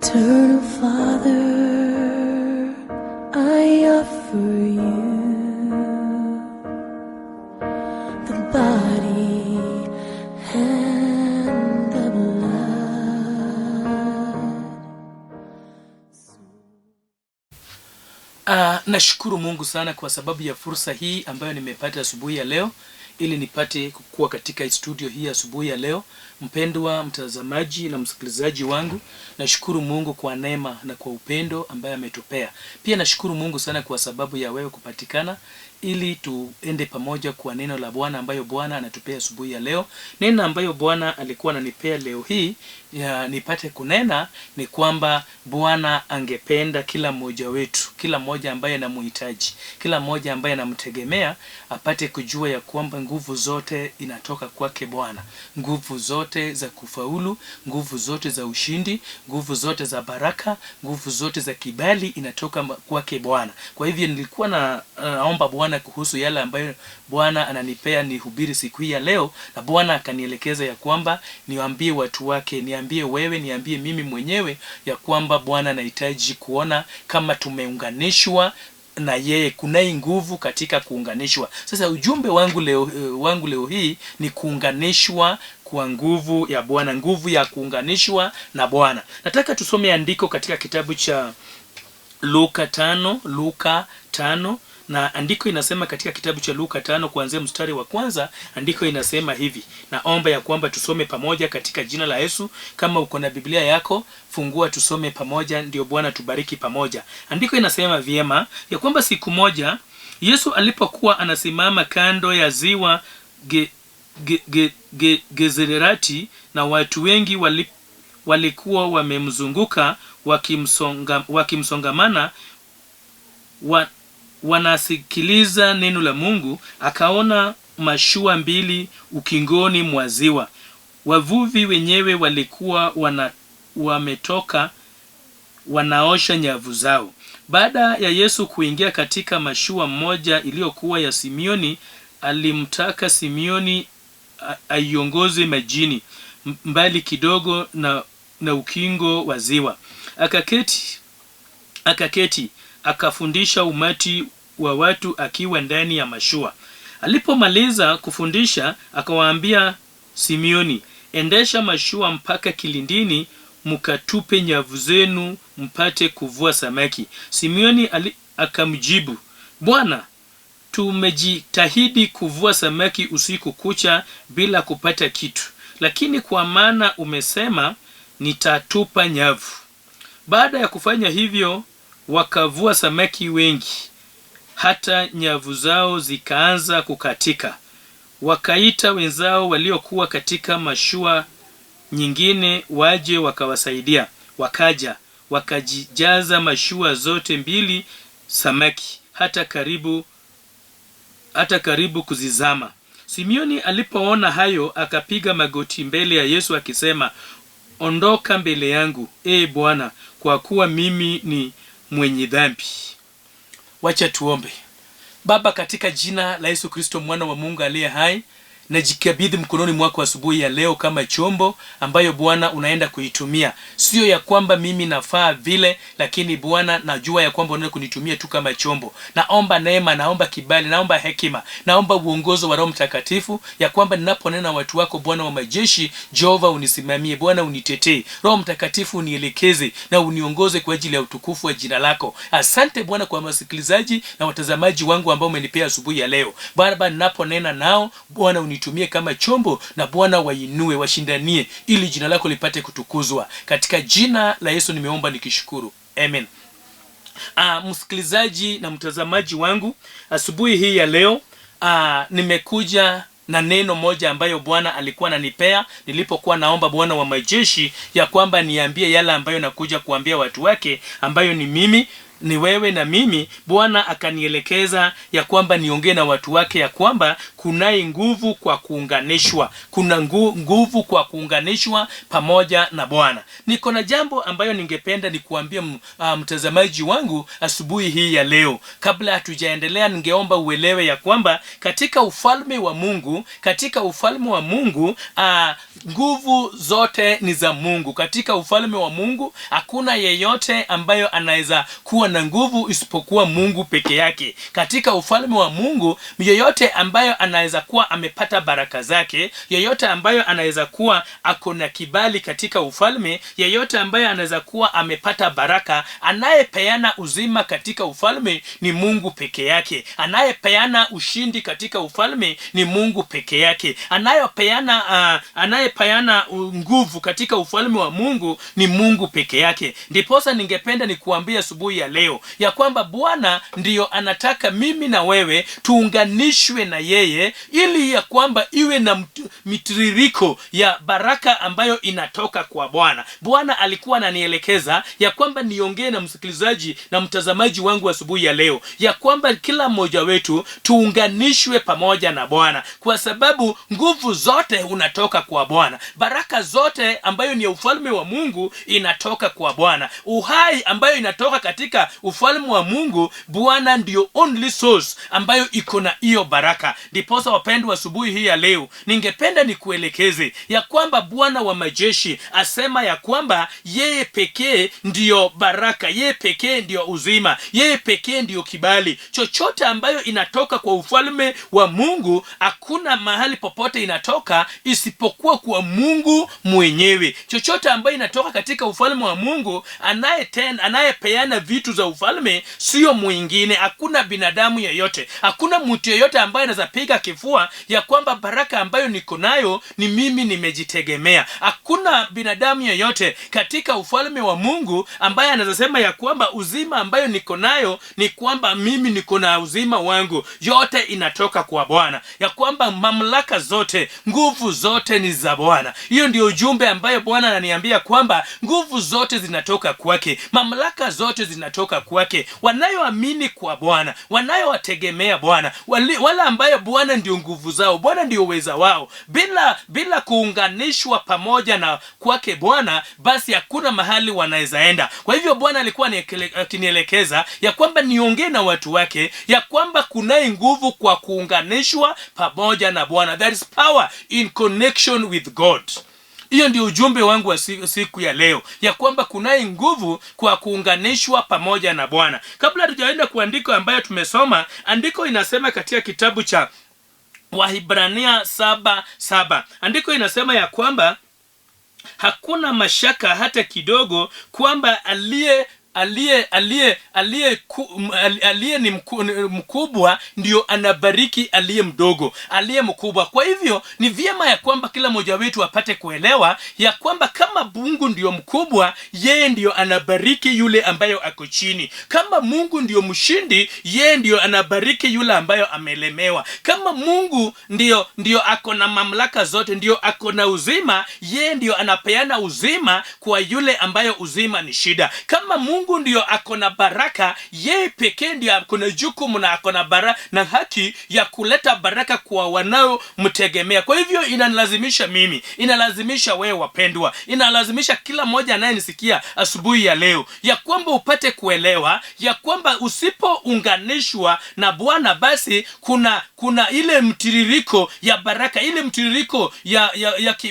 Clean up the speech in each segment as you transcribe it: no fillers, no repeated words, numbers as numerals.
Eternal Father, I offer you the body and the blood. Nashukuru Mungu sana kwa sababu ya fursa hii ambayo nimepata asubuhi ya leo ili nipate kuwa katika studio hii asubuhi ya leo. Mpendwa mtazamaji na msikilizaji wangu, nashukuru Mungu kwa neema na kwa upendo ambaye ametupea. Pia nashukuru Mungu sana kwa sababu ya wewe kupatikana ili tuende pamoja kwa neno la Bwana ambayo Bwana anatupea asubuhi ya leo. Neno ambayo Bwana alikuwa ananipea leo hii ya nipate kunena ni kwamba Bwana angependa kila mmoja wetu, kila mmoja ambaye anamhitaji, kila mmoja ambaye anamtegemea apate kujua ya kwamba nguvu zote inatoka kwake Bwana. Nguvu zote za kufaulu, nguvu zote za ushindi, nguvu zote za baraka, nguvu zote za kibali inatoka kwake Bwana. Kwa hivyo nilikuwa naomba Bwana kuhusu yale ambayo Bwana ananipea nihubiri siku hii ya leo, na Bwana akanielekeza ya kwamba niwaambie watu wake, niambie wewe, niambie mimi mwenyewe ya kwamba Bwana anahitaji kuona kama tumeunganishwa na yeye. Kunai nguvu katika kuunganishwa. Sasa ujumbe wangu leo hii ni kuunganishwa kwa nguvu ya Bwana, nguvu ya kuunganishwa na Bwana. Nataka tusome andiko katika kitabu cha Luka 5, Luka 5, na andiko inasema katika kitabu cha Luka 5 kuanzia mstari wa kwanza, andiko inasema hivi. Naomba ya kwamba tusome pamoja katika jina la Yesu. Kama uko na Biblia yako, fungua tusome pamoja, ndio Bwana tubariki pamoja. Andiko inasema vyema ya kwamba siku moja Yesu alipokuwa anasimama kando ya ziwa Gezerati, na watu wengi walikuwa wamemzunguka wakimsongamana wanasikiliza neno la Mungu, akaona mashua mbili ukingoni mwa ziwa. Wavuvi wenyewe walikuwa wametoka wanaosha nyavu zao. Baada ya Yesu kuingia katika mashua moja iliyokuwa ya Simioni, alimtaka Simioni aiongoze majini mbali kidogo na ukingo wa ziwa. Akaketi akafundisha umati wa watu akiwa ndani ya mashua. Alipomaliza kufundisha, akawaambia Simioni, endesha mashua mpaka kilindini, mkatupe nyavu zenu mpate kuvua samaki. Simioni akamjibu, Bwana, tumejitahidi kuvua samaki usiku kucha bila kupata kitu, lakini kwa maana umesema, nitatupa nyavu. Baada ya kufanya hivyo, wakavua samaki wengi, hata nyavu zao zikaanza kukatika. Wakaita wenzao waliokuwa katika mashua nyingine waje wakawasaidia. Wakaja wakajijaza mashua zote mbili samaki, hata karibu kuzizama. Simioni alipoona hayo, akapiga magoti mbele ya Yesu akisema, ondoka mbele yangu, e Bwana, kwa kuwa mimi ni mwenye dhambi. Wacha tuombe. Baba, katika jina la Yesu Kristo mwana wa Mungu aliye hai, najikabidhi mkononi mwako asubuhi ya leo kama chombo ambayo Bwana unaenda kuitumia. Sio ya kwamba mimi nafaa vile, lakini Bwana najua ya kwamba unaenda kunitumia tu kama chombo. Naomba neema, naomba kibali, naomba hekima, naomba uongozo wa Roho Mtakatifu, ya kwamba ninaponena watu wako Bwana wa majeshi, Jehova unisimamie, Bwana unitetee, Roho Mtakatifu unielekeze na uniongoze kwa ajili ya utukufu wa jina lako. Asante Bwana kwa wasikilizaji na watazamaji wangu ambao umenipea asubuhi ya leo. Baba, ninaponena nao Bwana unitumie kama chombo, na Bwana wainue, washindanie, ili jina lako lipate kutukuzwa. Katika jina la Yesu nimeomba nikishukuru. Amen. Msikilizaji na mtazamaji wangu, asubuhi hii ya leo, nimekuja na neno moja ambayo Bwana alikuwa ananipea nilipokuwa naomba Bwana wa majeshi ya kwamba niambie yale ambayo nakuja kuambia watu wake, ambayo ni mimi. Ni wewe na mimi. Bwana akanielekeza ya kwamba niongee na watu wake ya kwamba kunaye nguvu kwa kuunganishwa, kuna nguvu kwa kuunganishwa pamoja na Bwana. Niko na jambo ambayo ningependa nikuambie mtazamaji wangu asubuhi hii ya leo. Kabla hatujaendelea, ningeomba uelewe ya kwamba katika ufalme wa Mungu, katika ufalme wa Mungu, nguvu zote ni za Mungu. Katika ufalme wa Mungu hakuna yeyote ambayo anaweza kuwa na nguvu isipokuwa Mungu peke yake. Katika ufalme wa Mungu, yeyote ambayo anaweza kuwa amepata baraka zake, yeyote ambayo anaweza kuwa ako na kibali katika ufalme, yeyote ambaye anaweza kuwa amepata baraka, anayepeana uzima katika ufalme ni Mungu peke yake. Anayepeana ushindi katika ufalme ni Mungu peke yake. Anayepeana nguvu katika ufalme wa Mungu ni Mungu peke yake. Ndiposa ningependa nikuambie asubuhi ya leo ya kwamba Bwana ndiyo anataka mimi na wewe tuunganishwe na yeye, ili ya kwamba iwe na mitiririko ya baraka ambayo inatoka kwa Bwana. Bwana alikuwa ananielekeza ya kwamba niongee na msikilizaji na mtazamaji wangu asubuhi ya leo ya kwamba kila mmoja wetu tuunganishwe pamoja na Bwana, kwa sababu nguvu zote unatoka kwa Bwana. Baraka zote ambayo ni ya ufalme wa Mungu inatoka kwa Bwana. Uhai ambayo inatoka katika ufalme wa Mungu, Bwana ndio only source ambayo iko na hiyo baraka. Ndiposa wapendwa, asubuhi hii ya leo ningependa nikuelekeze ya kwamba Bwana wa majeshi asema ya kwamba yeye pekee ndiyo baraka, yeye pekee ndiyo uzima, yeye pekee ndiyo kibali. Chochote ambayo inatoka kwa ufalme wa Mungu, hakuna mahali popote inatoka isipokuwa kwa Mungu mwenyewe. Chochote ambayo inatoka katika ufalme wa Mungu, anayepeana vitu za ufalme sio mwingine. Hakuna binadamu yeyote, hakuna mtu yeyote ambaye anaweza piga kifua ya kwamba baraka ambayo niko nayo ni mimi nimejitegemea. Hakuna binadamu yeyote katika ufalme wa Mungu ambaye anaweza sema ya kwamba uzima ambayo niko nayo ni kwamba mimi niko na uzima wangu. Yote inatoka kwa Bwana, ya kwamba mamlaka zote, nguvu zote ni za Bwana. Hiyo ndio ujumbe ambayo Bwana ananiambia kwamba nguvu zote zinatoka kwake, mamlaka zote zinatoka kwake. Wanayoamini kwa Bwana, wanayowategemea Bwana, wale ambayo Bwana ndio nguvu zao, Bwana ndio uweza wao, bila kuunganishwa pamoja na kwake Bwana, basi hakuna mahali wanaweza enda. Kwa hivyo Bwana alikuwa akinielekeza ya kwamba niongee na watu wake ya kwamba kunaye nguvu kwa kuunganishwa pamoja na Bwana. There is power in connection with God. Hiyo ndio ujumbe wangu wa siku ya leo, ya kwamba kunaye nguvu kwa kuunganishwa pamoja na Bwana. Kabla hatujaenda kwa andiko ambayo tumesoma, andiko inasema katika kitabu cha Wahibrania 7:7, andiko inasema ya kwamba hakuna mashaka hata kidogo kwamba aliye ni mkubwa ndio anabariki aliye mdogo, aliye mkubwa. Kwa hivyo ni vyema ya kwamba kila mmoja wetu apate kuelewa ya kwamba kama Mungu ndio mkubwa, yeye ndio anabariki yule ambayo ako chini. Kama Mungu ndio mshindi, yeye ndio anabariki yule ambayo amelemewa. Kama Mungu ndio ako na mamlaka zote, ndio ako na uzima, yeye ndio anapeana uzima kwa yule ambayo uzima ni shida. Kama Mungu ndio ako na baraka, yeye pekee ndio ako na jukumu na ako na na haki ya kuleta baraka kwa wanaomtegemea. Kwa hivyo inanilazimisha mimi, inalazimisha wewe wapendwa, inalazimisha kila mmoja anayenisikia asubuhi ya leo ya kwamba upate kuelewa ya kwamba usipounganishwa na Bwana, basi kuna ile mtiririko ya baraka, ile mtiririko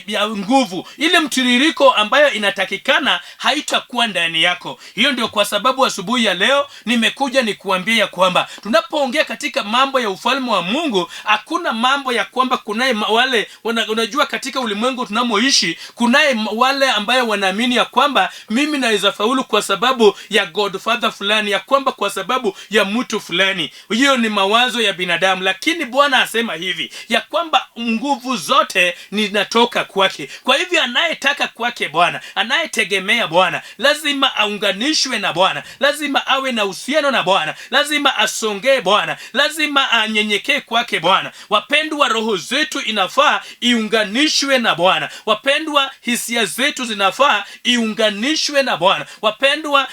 ya nguvu, ile mtiririko ambayo inatakikana haitakuwa ndani yako. Hiyo ndio kwa sababu asubuhi ya leo nimekuja nikuambie ya kwamba tunapoongea katika mambo ya ufalme wa Mungu, hakuna mambo ya kwamba kunaye wale unajua katika ulimwengu tunamoishi kunaye wale ambayo wanaamini ya kwamba mimi naweza faulu kwa sababu ya godfather fulani, ya kwamba kwa sababu ya mtu fulani. Hiyo ni mawazo ya binadamu, lakini Bwana asema hivi ya kwamba nguvu zote ninatoka kwake. Kwa hivyo anayetaka kwake Bwana, anayetegemea Bwana, lazima aunganishwe na Bwana, lazima awe na uhusiano na Bwana, lazima asongee Bwana, lazima anyenyekee kwake Bwana. Wapendwa, roho zetu inafaa iunganishwe na Bwana. Wapendwa, hisia zetu zinafaa iunganishwe na Bwana. Wapendwa,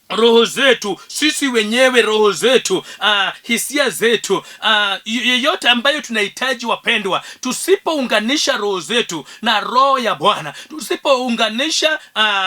Roho zetu sisi wenyewe, roho zetu, hisia zetu, yeyote ambayo tunahitaji, wapendwa, tusipounganisha roho zetu na roho ya Bwana, tusipounganisha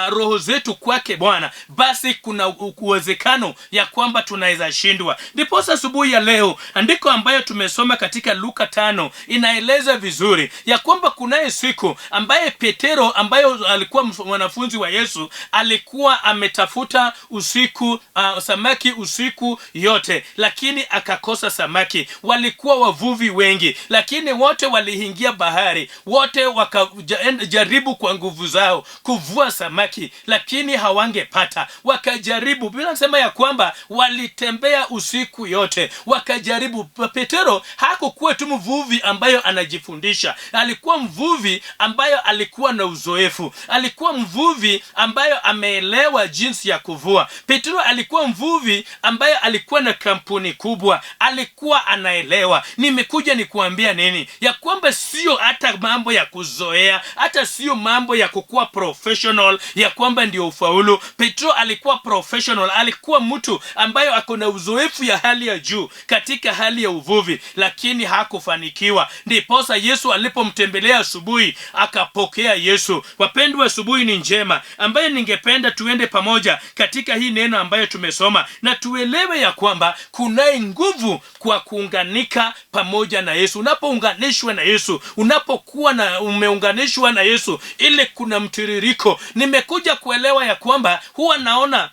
roho zetu kwake Bwana, basi kuna uwezekano ya kwamba tunaweza shindwa. Ndiposa asubuhi ya leo andiko ambayo tumesoma katika Luka 5 inaeleza vizuri ya kwamba kunaye siku ambaye Petero, ambayo alikuwa mwanafunzi wa Yesu, alikuwa ametafuta usiku samaki usiku yote, lakini akakosa samaki. Walikuwa wavuvi wengi, lakini wote waliingia bahari, wote wakajaribu kwa nguvu zao kuvua samaki, lakini hawangepata. Wakajaribu, Biblia inasema ya kwamba walitembea usiku yote wakajaribu. Petero hakukuwa tu mvuvi ambayo anajifundisha, alikuwa mvuvi ambayo alikuwa na uzoefu, alikuwa mvuvi ambayo ameelewa jinsi ya kuvua. Petero alikuwa mvuvi ambaye alikuwa na kampuni kubwa, alikuwa anaelewa. Nimekuja nikuambia nini? Ya kwamba sio hata mambo ya kuzoea, hata sio mambo ya kukuwa professional, ya kwamba ndio ufaulu. Petro alikuwa professional, alikuwa mtu ambayo ako na uzoefu ya hali ya juu katika hali ya uvuvi, lakini hakufanikiwa. Ndiposa Yesu alipomtembelea asubuhi akapokea Yesu. Wapendwa, asubuhi ni njema ambayo ningependa tuende pamoja katika hii neno ambayo tumesoma na tuelewe ya kwamba kunaye nguvu kwa kuunganika pamoja na Yesu. Unapounganishwa na Yesu, unapokuwa na umeunganishwa na Yesu, ile kuna mtiririko. Nimekuja kuelewa ya kwamba huwa naona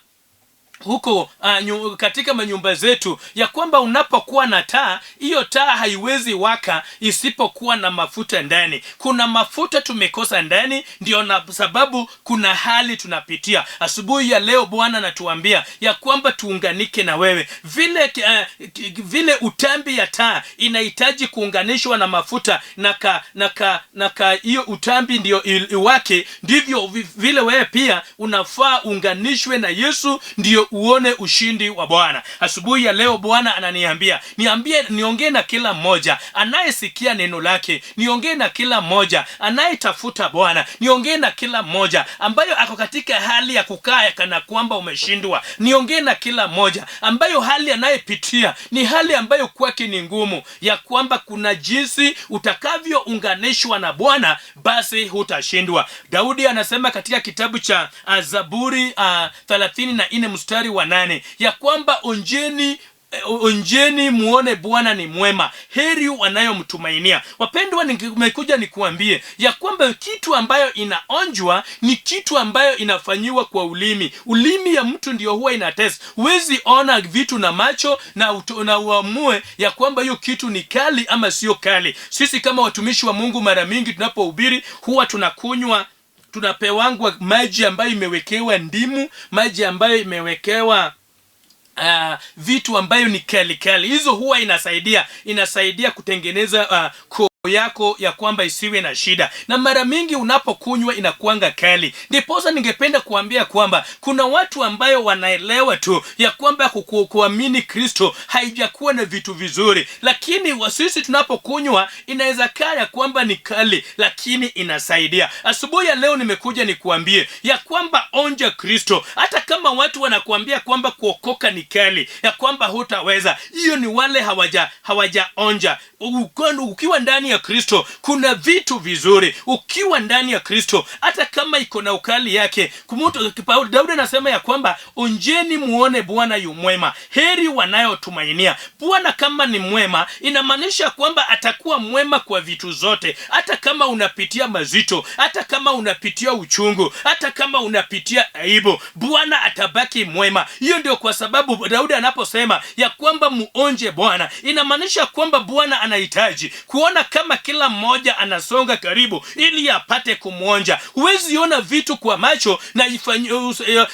huko katika manyumba zetu ya kwamba unapokuwa na taa, hiyo taa haiwezi waka isipokuwa na mafuta ndani. Kuna mafuta tumekosa ndani, ndio na sababu kuna hali tunapitia. Asubuhi ya leo Bwana anatuambia ya kwamba tuunganike na wewe. Vile utambi ya taa inahitaji kuunganishwa na mafuta na ka hiyo utambi ndio iwake, ndivyo vile wewe pia unafaa uunganishwe na Yesu ndio uone ushindi wa Bwana. Asubuhi ya leo Bwana ananiambia niambie, niongee na kila mmoja anayesikia neno lake, niongee na kila mmoja anayetafuta Bwana, niongee na kila mmoja ambayo ako katika hali ya kukaa kana kwamba umeshindwa, niongee na kila mmoja ambayo hali anayepitia ni hali ambayo kwake ni ngumu, ya kwamba kuna jinsi utakavyounganishwa na Bwana basi hutashindwa. Daudi anasema katika kitabu cha Zaburi 34 mstari wa 8 ya kwamba onjeni muone Bwana ni mwema, heri wanayomtumainia. Wapendwa, nimekuja nikuambie ya kwamba kitu ambayo inaonjwa ni kitu ambayo inafanyiwa kwa ulimi. Ulimi ya mtu ndio huwa ina test. Huwezi ona vitu na macho na uamue ya kwamba hiyo kitu ni kali ama sio kali. Sisi kama watumishi wa Mungu, mara mingi tunapohubiri huwa tunakunywa, tunapewangwa maji ambayo imewekewa ndimu, maji ambayo imewekewa vitu ambayo ni kali kali. Hizo huwa inasaidia kutengeneza koo yako ya kwamba isiwe na shida, na mara mingi unapokunywa inakuanga kali. Ndiposa ningependa kuambia kwamba kuna watu ambayo wanaelewa tu ya kwamba kuamini Kristo haijakuwa na vitu vizuri, lakini sisi tunapokunywa inaweza kaa ya kwamba ni kali, lakini inasaidia. Asubuhi ya leo nimekuja nikuambie ya kwamba onja Kristo, hata kama watu wanakuambia kwamba kuokoka ni kali, ya kwamba hutaweza, hiyo ni wale hawajaonja. Ukiwa ndani ya Kristo kuna vitu vizuri. Ukiwa ndani ya Kristo, hata kama iko na ukali yake, Daudi anasema ya kwamba onjeni muone Bwana yu mwema, heri wanayotumainia Bwana. Kama ni mwema, inamaanisha kwamba atakuwa mwema kwa vitu zote, hata kama unapitia mazito, hata kama unapitia uchungu, hata kama unapitia aibu, Bwana atabaki mwema. Hiyo ndio kwa sababu Daudi anaposema ya kwamba muonje Bwana, inamaanisha kwamba Bwana anahitaji kuona kama kila mmoja anasonga karibu ili apate kumwonja. Huwezi ona vitu kwa macho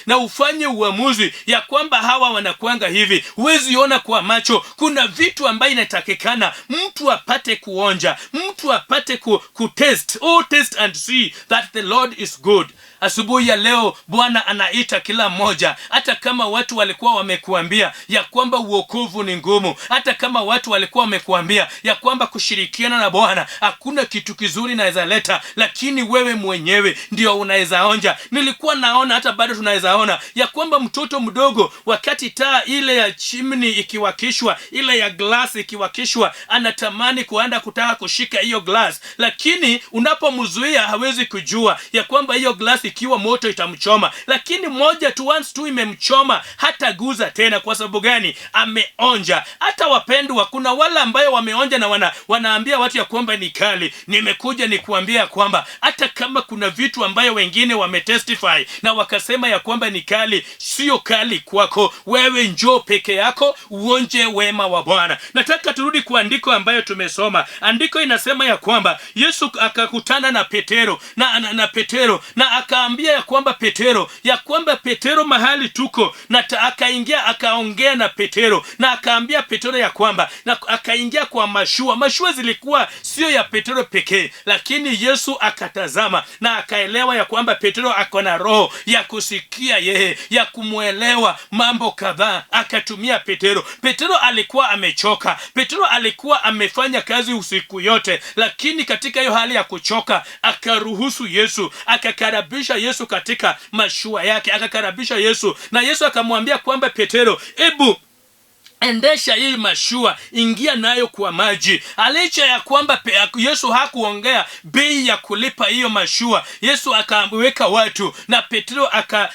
na ufanye uamuzi ya kwamba hawa wanakuanga hivi. Huwezi ona kwa macho. Kuna vitu ambayo inatakikana mtu apate kuonja, mtu apate ku test. Oh, taste and see that the Lord is good. Asubuhi ya leo Bwana anaita kila mmoja, hata kama watu walikuwa wamekuambia ya kwamba uokovu ni ngumu, hata kama watu walikuwa wamekuambia ya kwamba kushirikiana na Bwana Bwana, hakuna kitu kizuri naweza leta, lakini wewe mwenyewe ndio unaweza onja. Nilikuwa naona, hata bado tunaweza ona ya kwamba mtoto mdogo, wakati taa ile ya chimney ikiwakishwa, ile ya glass ikiwakishwa, anatamani kuenda kutaka kushika hiyo glass, lakini unapomzuia hawezi kujua ya kwamba hiyo glass ikiwa moto itamchoma. Lakini moja tu, once tu imemchoma, hataguza tena. Kwa sababu gani? Ameonja. Hata wapendwa, kuna wale ambayo wameonja na wanaambia watu ya kwamba ni kali. Nimekuja nikuambia kwamba hata kama kuna vitu ambayo wengine wametestify na wakasema ya kwamba ni kali, sio kali kwako. Wewe njoo peke yako uonje wema wa Bwana. Nataka turudi kwa andiko ambayo tumesoma. Andiko inasema ya kwamba Yesu akakutana na Petero na Petero na akaambia ya kwamba Petero, ya kwamba Petero, mahali tuko na akaingia akaongea na Petero na akaambia Petero ya kwamba, na akaingia kwa mashua. Mashua zilikuwa sio ya Petero pekee, lakini Yesu akatazama na akaelewa ya kwamba Petero ako na roho ya kusikia yeye, ya kumwelewa mambo kadhaa, akatumia Petero. Petero alikuwa amechoka, Petero alikuwa amefanya kazi usiku yote, lakini katika hiyo hali ya kuchoka akaruhusu Yesu, akakaribisha Yesu katika mashua yake, akakaribisha Yesu, na Yesu akamwambia kwamba Petero, ebu endesha hii mashua, ingia nayo kwa maji. Licha ya kwamba Yesu hakuongea bei ya kulipa hiyo mashua, Yesu akaweka watu na Petro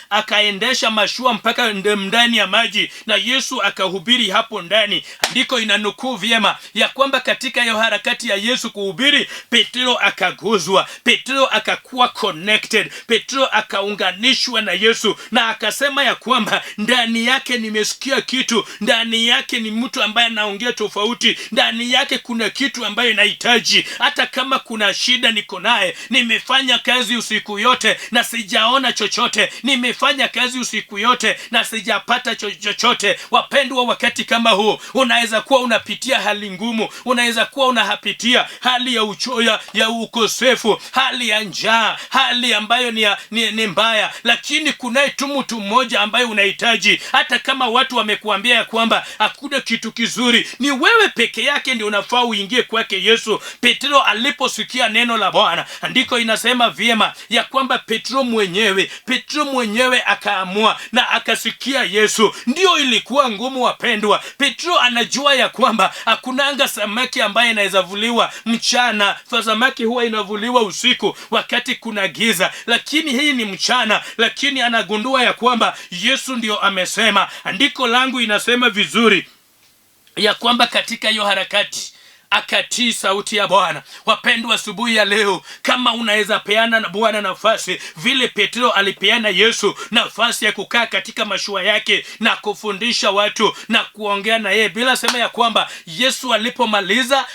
akaendesha mashua mpaka ndani ya maji, na Yesu akahubiri hapo ndani. Andiko inanukuu vyema ya kwamba katika hiyo harakati ya Yesu kuhubiri, Petro akaguzwa, Petro akakuwa connected, Petro akaunganishwa na Yesu, na akasema ya kwamba ndani yake nimesikia kitu, ndani yake ni mtu ambaye anaongea tofauti, ndani yake kuna kitu ambayo inahitaji. Hata kama kuna shida niko naye, nimefanya kazi usiku yote na sijaona chochote, nimefanya kazi usiku yote na sijapata chochote. Wapendwa, wakati kama huu unaweza kuwa unapitia hali ngumu, unaweza kuwa unapitia hali ya uchoya, ya ukosefu, hali ya njaa, hali ambayo ni mbaya, lakini kunaye tu mtu mmoja ambaye unahitaji. Hata kama watu wamekuambia ya kwamba hakuna kitu kizuri, ni wewe peke yake ndio unafaa uingie kwake Yesu. Petro aliposikia neno la Bwana, andiko inasema vyema ya kwamba Petro mwenyewe akaamua na akasikia Yesu. Ndio ilikuwa ngumu, wapendwa. Petro anajua ya kwamba hakunanga samaki ambaye inaweza vuliwa mchana. Samaki huwa inavuliwa usiku wakati kuna giza, lakini hii ni mchana. Lakini anagundua ya kwamba Yesu ndio amesema. Andiko langu inasema vizuri ya kwamba katika hiyo harakati akatii sauti ya Bwana. Wapendwa, asubuhi ya leo, kama unaweza peana na Bwana nafasi vile Petro alipeana Yesu nafasi ya kukaa katika mashua yake na kufundisha watu na kuongea na yeye, bila sema ya kwamba Yesu alipomaliza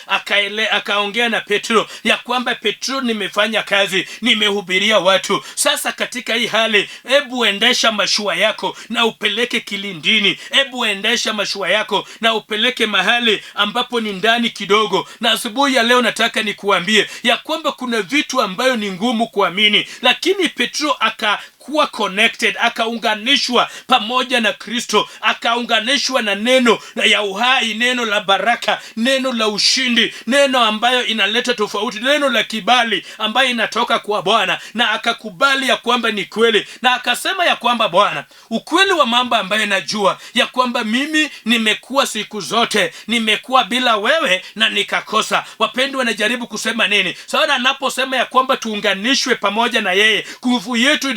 akaongea na Petro ya kwamba Petro, nimefanya kazi, nimehubiria watu. Sasa katika hii hali, hebu endesha mashua yako na upeleke kilindini, hebu endesha mashua yako na upeleke mahali ambapo ni ndani kidogo. Na asubuhi ya leo nataka nikuambie ya kwamba kuna vitu ambayo ni ngumu kuamini, lakini Petro akakuwa connected, akaunganishwa pamoja na Kristo, akaunganishwa na neno ya uhai, neno la baraka, neno la ushindi, neno ambayo inaleta tofauti, neno la kibali ambayo inatoka kwa Bwana, na akakubali ya kwamba ni kweli, na akasema ya kwamba Bwana, ukweli wa mambo ambayo najua ya kwamba mimi nimekuwa siku zote nimekuwa bila wewe na nikakosa. Wapendwa, najaribu kusema nini? Sasa anaposema ya kwamba tuunganishwe pamoja na yeye, nguvu yetu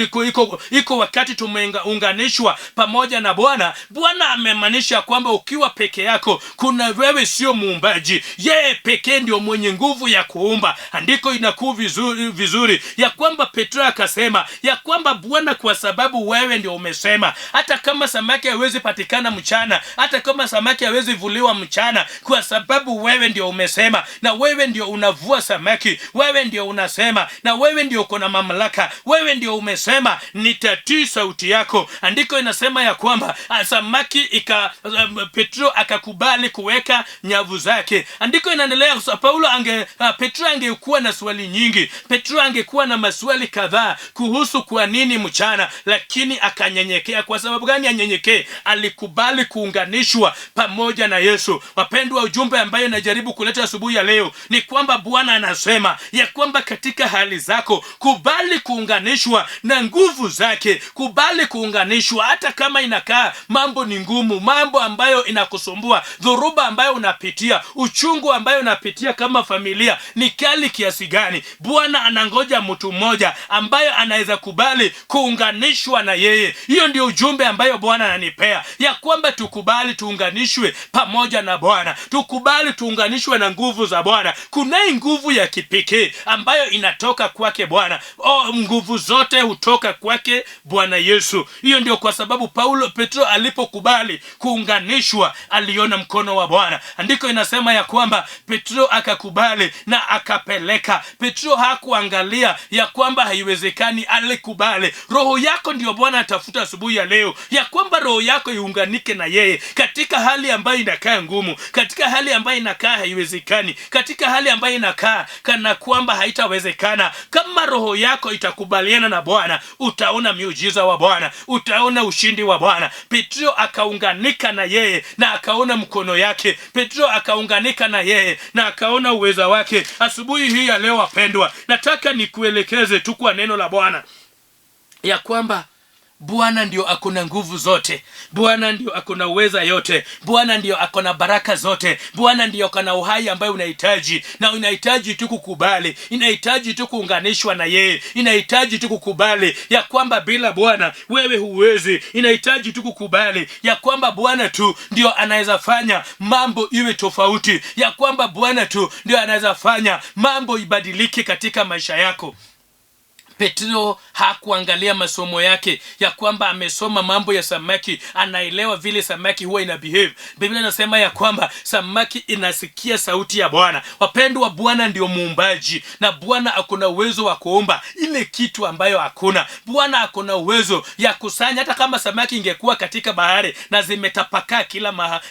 iko wakati tumeunganishwa pamoja na Bwana. Bwana amemaanisha kwamba ukiwa peke yako, kuna wewe sio muumbaji, yeye pekee ndio mwenye nguvu ya kuumba. Andiko inakuu vizuri, vizuri ya kwamba Petro akasema ya kwamba Bwana, kwa sababu wewe ndio umesema, hata kama samaki hawezi patikana mchana, hata kama samaki hawezi vuliwa mchana, kwa sababu wewe ndio umesema, na wewe ndio unavua samaki, wewe ndio unasema, na wewe ndio uko na mamlaka, wewe ndio umesema. nitatii sauti yako. Andiko inasema ya kwamba samaki Petro akakubali kuweka nyavu zake. Andiko inaendelea, Paulo ange Petro angekuwa na swali nyingi, Petro angekuwa na maswali kadhaa kuhusu kwa nini mchana, lakini akanyenyekea. Kwa sababu gani anyenyekee? Alikubali kuunganishwa pamoja na Yesu. Wapendwa, ujumbe ambayo najaribu kuleta asubuhi ya leo ni kwamba Bwana anasema ya kwamba katika hali zako kubali kuunganishwa na nguvu zake, kubali kuunganishwa hata kama inakaa mambo ni ngumu, mambo ambayo inakusumbua, dhoruba ambayo unapitia, uchungu ambayo unapitia kama familia ni kali kiasi gani. Bwana anangoja mtu mmoja ambaye anaweza kubali kuunganishwa na yeye. Hiyo ndio ujumbe ambayo Bwana ananipea, ya kwamba tukubali tuunganishwe pamoja na Bwana, tukubali tuunganishwe na nguvu za Bwana. Kunaye nguvu ya kipekee ambayo inatoka kwake Bwana. Nguvu zote hutoka kwake Bwana Yesu. Hiyo ndio kwa sababu Petro alipokubali kuunganishwa aliona mkono wa Bwana. Andiko inasema ya kwamba Petro akakubali na akapeleka. Petro hakuangalia ya kwamba haiwezekani, alikubali. Roho yako ndio Bwana atafuta asubuhi ya leo, ya kwamba roho yako iunganike na yeye katika hali ambayo inakaa ngumu, katika hali ambayo inakaa haiwezekani, katika hali ambayo inakaa kana kwamba haitawezekana. Kama roho yako itakubaliana na Bwana, utaona miujiza wa Bwana, utaona ushindi wa Bwana. Petro akaunganika na yeye na akaona mkono yake. Petro akaunganika na yeye na akaona uweza wake. Asubuhi hii ya leo, wapendwa, nataka nikuelekeze tu kwa neno la Bwana ya kwamba Bwana ndio akona nguvu zote, Bwana ndio akona uweza yote, Bwana ndio akona baraka zote, Bwana ndio akona uhai ambayo unahitaji, na unahitaji tu kukubali, inahitaji tu kuunganishwa na yeye, inahitaji tu kukubali ya kwamba bila Bwana wewe huwezi, inahitaji tu kukubali ya kwamba Bwana tu ndio anaweza fanya mambo iwe tofauti, ya kwamba Bwana tu ndio anaweza fanya mambo ibadilike katika maisha yako. Petro hakuangalia masomo yake ya kwamba amesoma mambo ya samaki, anaelewa vile samaki huwa ina behave. Biblia inasema ya kwamba samaki inasikia sauti ya Bwana. Wapendwa, Bwana ndio muumbaji na Bwana akona uwezo wa kuumba ile kitu ambayo hakuna. Bwana akona uwezo ya kusanya, hata kama samaki ingekuwa katika bahari na zimetapakaa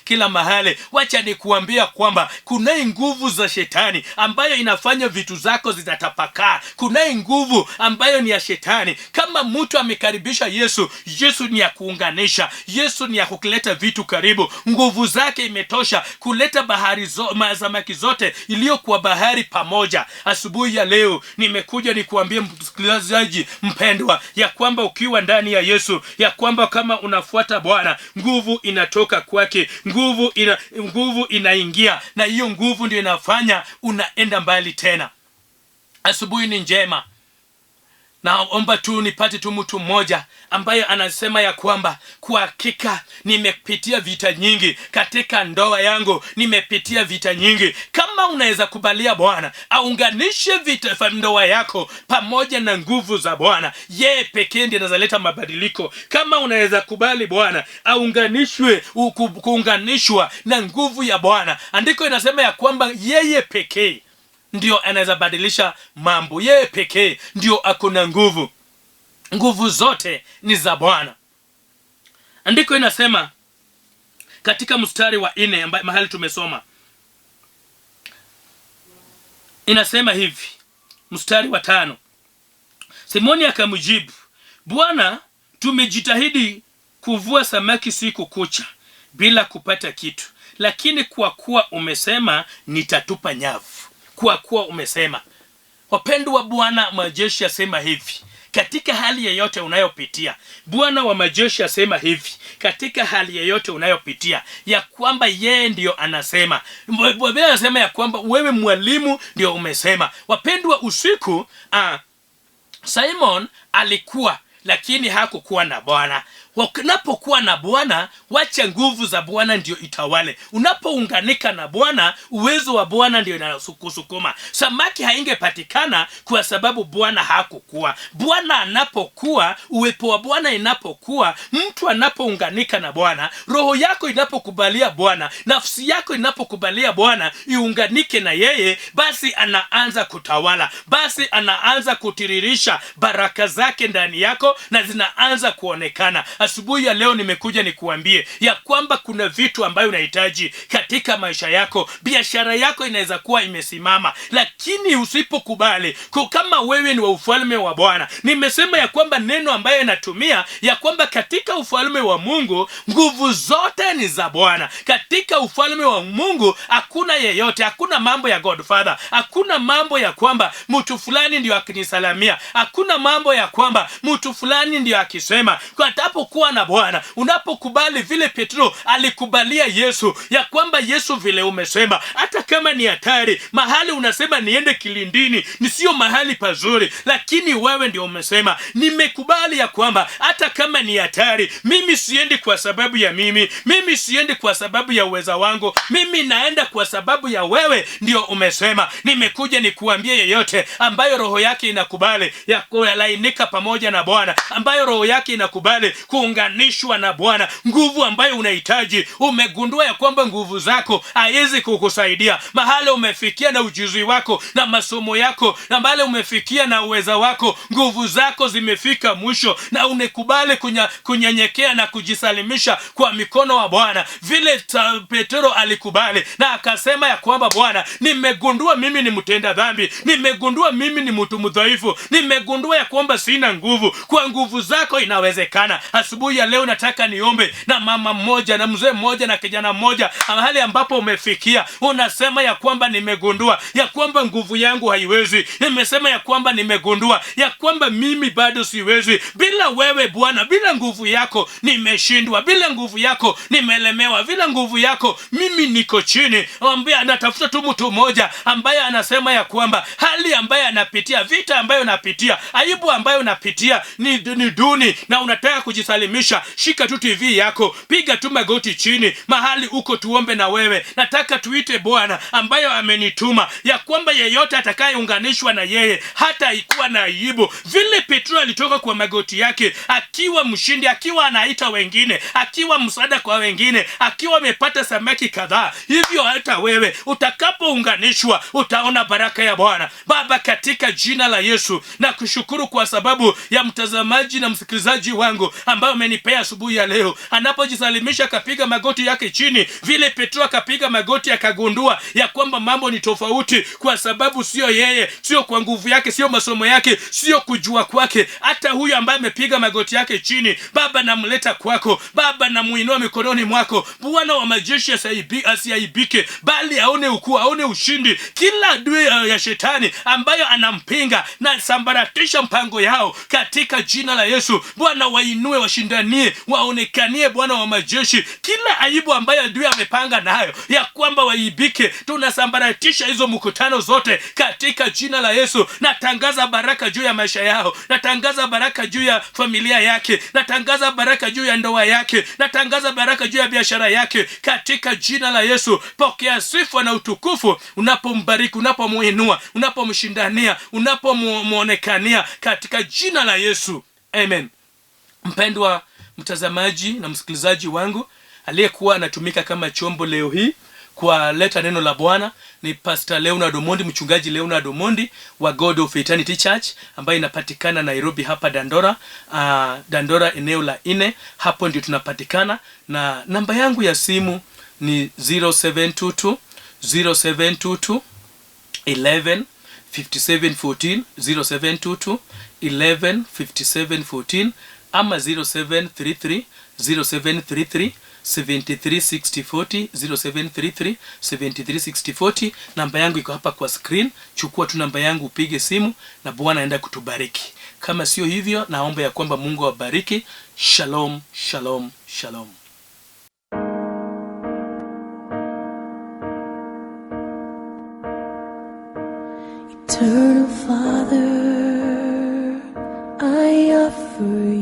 kila mahali. Wacha nikuambia kwamba kunaye nguvu za shetani ambayo inafanya vitu zako zinatapakaa. Kunaye nguvu ambayo ni ya shetani. Kama mtu amekaribisha Yesu, Yesu ni ya kuunganisha, Yesu ni ya kuleta vitu karibu. Nguvu zake imetosha kuleta bahari samaki zote iliyokuwa bahari pamoja. Asubuhi ya leo nimekuja nikuambie msikilizaji mpendwa, ya kwamba ukiwa ndani ya Yesu, ya kwamba kama unafuata Bwana, nguvu inatoka kwake, nguvu inaingia, na hiyo nguvu ndio inafanya unaenda mbali tena. Asubuhi ni njema. Naomba tu nipate tu mtu mmoja ambaye anasema ya kwamba kwa hakika nimepitia vita nyingi katika ndoa yangu, nimepitia vita nyingi. Kama unaweza kubalia Bwana aunganishe vita ndoa yako pamoja na nguvu za Bwana, yeye pekee ndiye anaweza leta mabadiliko. Kama unaweza kubali Bwana aunganishwe, kuunganishwa na nguvu ya Bwana, andiko inasema ya kwamba yeye pekee ndio anaweza badilisha mambo. Yeye pekee ndio akona nguvu. Nguvu zote ni za Bwana. Andiko inasema katika mstari wa 4 mahali tumesoma, inasema hivi, mstari wa 5, Simoni akamjibu, Bwana, tumejitahidi kuvua samaki siku kucha bila kupata kitu, lakini kwa kuwa umesema nitatupa nyavu. Kwa kuwa umesema. Wapendwa, Bwana majeshi asema hivi, katika hali yeyote unayopitia, Bwana wa majeshi asema hivi, katika hali yeyote unayopitia, ya kwamba yeye ndio anasema. Biblia anasema ya kwamba wewe mwalimu ndio umesema. Wapendwa, usiku Simon alikuwa, lakini hakukuwa na Bwana. Unapokuwa na Bwana, wacha nguvu za Bwana ndio itawale. Unapounganika na Bwana, uwezo wa Bwana ndio inakusukuma. Samaki haingepatikana kwa sababu Bwana hakukuwa. Bwana anapokuwa, uwepo wa Bwana inapokuwa, mtu anapounganika na Bwana, roho yako inapokubalia Bwana, nafsi yako inapokubalia Bwana iunganike na yeye, basi anaanza kutawala, basi anaanza kutiririsha baraka zake ndani yako na zinaanza kuonekana. Asubuhi ya leo nimekuja nikuambie ya kwamba kuna vitu ambayo unahitaji katika maisha yako. Biashara yako inaweza kuwa imesimama, lakini usipokubali, kama wewe ni wa ufalme wa Bwana, nimesema ya kwamba neno ambayo inatumia ya kwamba katika ufalme wa Mungu nguvu zote ni za Bwana. Katika ufalme wa Mungu hakuna yeyote, hakuna mambo ya Godfather, hakuna mambo ya kwamba mtu fulani ndio akinisalamia, hakuna mambo ya kwamba mtu fulani ndio akisema. Kwa na Bwana, unapokubali vile Petro alikubalia Yesu ya kwamba Yesu, vile umesema, hata kama ni hatari, mahali unasema niende kilindini ni sio mahali pazuri, lakini wewe ndio umesema, nimekubali ya kwamba hata kama ni hatari, mimi siendi kwa sababu ya mimi siendi kwa sababu ya uweza wangu, mimi naenda kwa sababu ya wewe ndio umesema. Nimekuja nikuambie, yeyote ambayo roho yake inakubali ya kulainika pamoja na Bwana, ambayo roho yake inakubali kuunganishwa na Bwana, nguvu ambayo unahitaji, umegundua ya kwamba nguvu zako haiwezi kukusaidia mahali umefikia na ujuzi wako na masomo yako na mahali umefikia na uweza wako, nguvu zako zimefika mwisho, na unekubali kunyenyekea na kujisalimisha kwa mikono wa Bwana vile Petro alikubali na akasema ya kwamba Bwana, nimegundua mimi ni mtenda dhambi, nimegundua mimi ni mtu mdhaifu, nimegundua ya kwamba sina nguvu, kwa nguvu zako inawezekana. Asubuhi ya leo nataka niombe na mama mmoja na mzee mmoja na kijana mmoja, mahali ambapo umefikia unasema ya kwamba nimegundua ya kwamba nguvu yangu haiwezi, nimesema ya kwamba nimegundua ya kwamba mimi bado siwezi, bila wewe Bwana, bila nguvu yako nimeshindwa, bila nguvu yako nimelemewa, bila nguvu yako mimi niko chini. Mwambie, anatafuta tu mtu mmoja ambaye anasema ya kwamba hali ambaye anapitia, vita ambayo unapitia, aibu ambayo unapitia ni duni na unataka kujisalimisha. Shika tu TV yako, piga tu magoti chini mahali uko, tuombe na wewe. Nataka tuite Bwana ambayo amenituma ya kwamba yeyote atakayeunganishwa na yeye hata ikuwa na aibu. Vile Petro alitoka kwa magoti yake akiwa mshindi, akiwa anaita wengine, akiwa msaada kwa wengine, akiwa amepata samaki kadhaa, hivyo hata wewe utakapounganishwa utaona baraka ya Bwana. Baba, katika jina la Yesu na kushukuru kwa sababu ya mtazamaji na msikilizaji wangu ambaye amenipea asubuhi ya leo, anapojisalimisha akapiga magoti yake chini vile Petro akapiga magoti akagundua ya kwamba mambo ni tofauti, kwa sababu sio yeye, sio kwa nguvu yake, sio masomo yake, sio kujua kwake. Hata huyu ambaye amepiga magoti yake chini, Baba namleta kwako, Baba namuinua mikononi mwako. Bwana wa majeshi asiaibike, bali aone ukuu, aone ushindi. Kila adui ya shetani ambayo anampinga na sambaratisha mpango yao katika jina la Yesu. Bwana wainue, washindanie, waonekanie Bwana wa majeshi. Kila aibu ambayo adui amepanga nayo ya kwamba waibike, tunasambaratisha hizo mkutano zote katika jina la Yesu. Natangaza baraka juu ya maisha yao, natangaza baraka juu ya familia yake, natangaza baraka juu ya ndoa yake, natangaza baraka juu ya biashara yake katika jina la Yesu. Pokea sifa na utukufu unapombariki, unapomuinua, unapomshindania, unapomuonekania katika jina la Yesu. Amen. Mpendwa mtazamaji na msikilizaji wangu, aliyekuwa anatumika kama chombo leo hii kwa leta neno la Bwana ni Pastor Leonard Omondi, mchungaji Leonard Omondi wa God of Eternity Church ambayo inapatikana Nairobi hapa Dandora, Dandora eneo la 4, hapo ndio tunapatikana. Na namba yangu ya simu ni 0722 0722 11 57 14, 0722 11 57 14 ama 0733 0733 73 60 40, 0733 73 60 40. Namba yangu iko hapa kwa screen. Chukua tu namba yangu upige simu na Bwana aenda kutubariki. Kama sio hivyo, naomba ya kwamba Mungu awabariki. Shalom, shalom, shalom. Eternal Father, I offer you